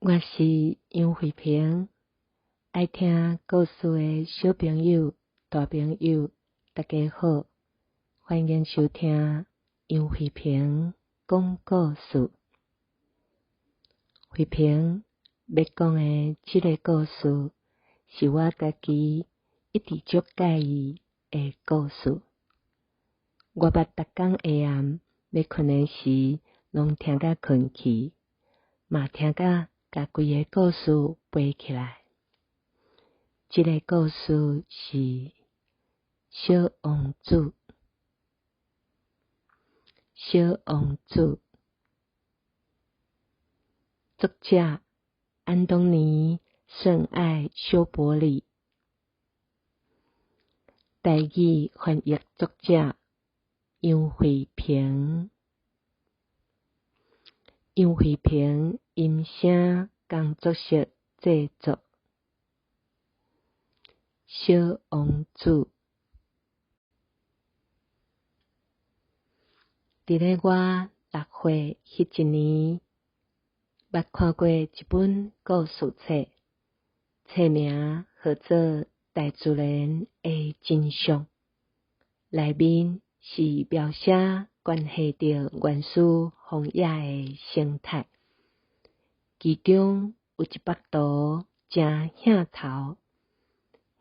我是楊慧萍，愛聽故事的小朋友、大朋友，大家好，歡迎收聽楊慧萍講故事。慧萍欲講的這个故事，是我家己一直足佮意的故事。我捌逐工下暗欲睏的時，攏聽甲睏去，嘛聽甲共規个故事背起來。這个故事是小王子。小王子，作者安東尼·聖愛修伯里，台語翻譯作者楊慧萍。楊慧萍音聲工作室製作。小王子，佇咧我6歲彼一年，捌看過一本故事冊，冊名號做《大自然的真相》，內面是描寫關係著原始荒野的生態，其中有一幅圖誠顯頭，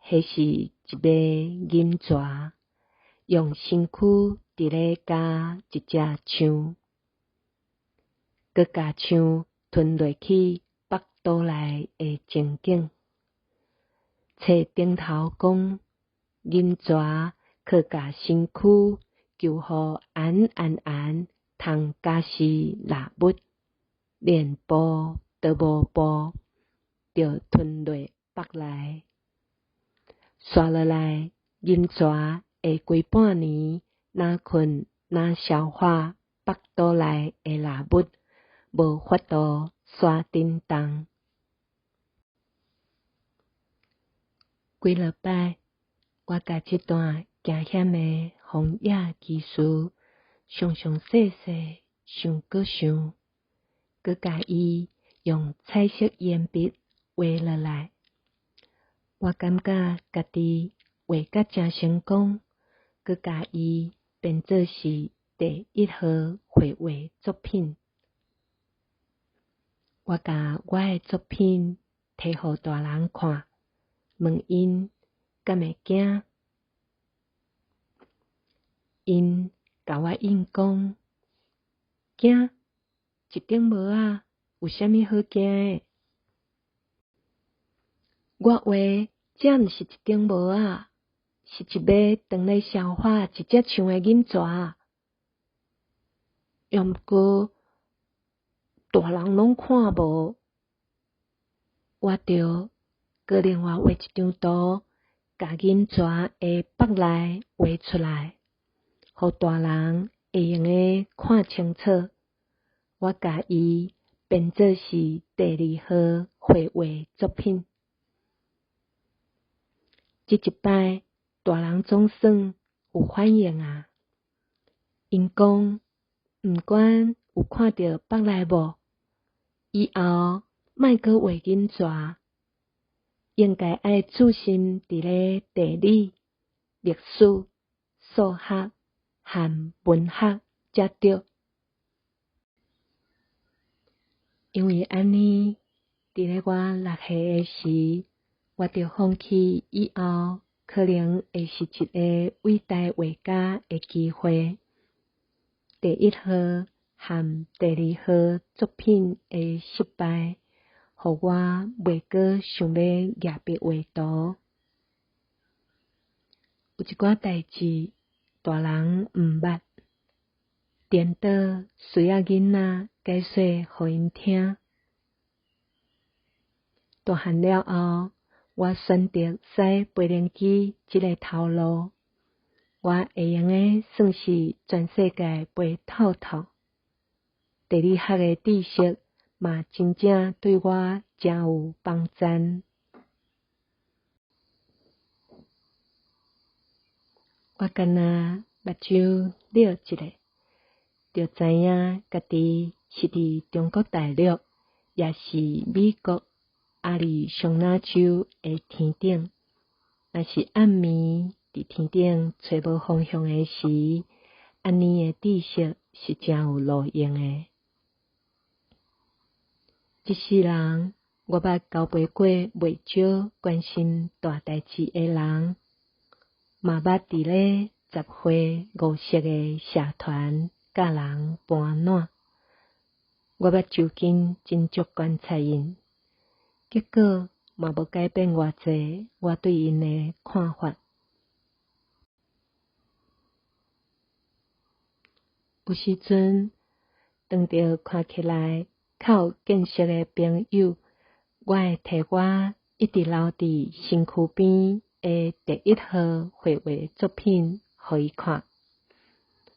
彼是一尾銀蛇用身軀佇咧咬一隻象，閣共象吞落去腹肚內的情景。冊頂頭講，銀蛇靠共身軀救予安安安通咬死獵物，連哺都無哺，就吞落腹內。紲落來，銀蛇會規半暝，若睏若消化腹肚內的獵物，無法度煞振動。幾落擺，我共這段驚險的荒野奇事，詳詳細細想閣想，閣共伊用彩色鉛筆畫落來。我感覺家己畫甲誠成功，閣共伊變做是第一號繪畫作品。我共我的作品提予大人看，問𪜶敢會驚？𪜶共我應講：驚？一點無啊，有啥物好驚的？我畫這毋是一頂帽仔，是一尾當咧消化一隻象的銀蛇。毋過大人攏看無，我著閣另外畫一張圖，共銀蛇的腹內畫出來，予大人會用得看清楚。我共伊變做是第二號繪畫作品。這一擺，大人總算有反應啊！𪜶講，毋管有看著腹內無，以後莫閣畫銀蛇，應該愛注心佇咧地理、歷史、數學和文學才對。因為按呢，佇咧我6歲的時，我著放棄以後可能會是一个偉大畫家的機會。第一號和第二號作品的失敗，予我袂閣想欲舉筆畫圖。有一寡代誌，大人毋捌，顛倒需要囡仔解說予𪜶聽。大漢了後，我選擇駛飛行機這个頭路，我會用得算是全世界飛透透。地理學的知識嘛，真正對我誠有幫贊。我干焦目睭眯一下，就知影家己是佇中國大陸。抑是美國亞利桑那州的天頂。若是暗暝佇天頂揣無方向的時，按呢的知識是誠有路用的。這世人，我捌交陪過袂少關心大代誌的人，嘛捌佇咧集會五色的社團佮人盤撋。我捌就近真足觀察𪜶，結果嘛無改變偌濟我對𪜶的看法。有時陣，當著看起來較有見識的朋友，我會提我一直留佇身軀邊的第一號繪畫作品予伊看，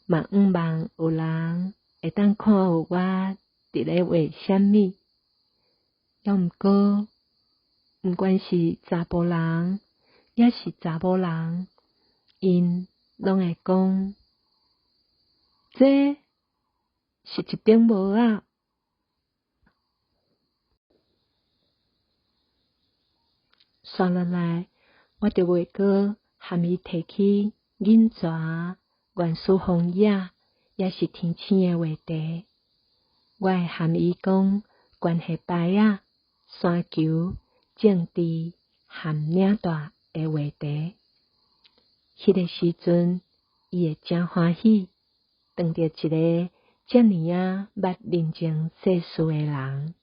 嘛向望有人會當看有我佇咧畫啥物。猶毋過，毋管是查埔人，抑是查某人，𪜶攏會講，這是一頂帽仔。煞落來，我就袂閣含伊提起銀蛇、原始荒野，抑是天星的話題。我會含伊講關係牌仔、山球、政治含領帶的話題。彼个時陣，伊會誠歡喜，當著一个遮爾仔捌人情世事的人。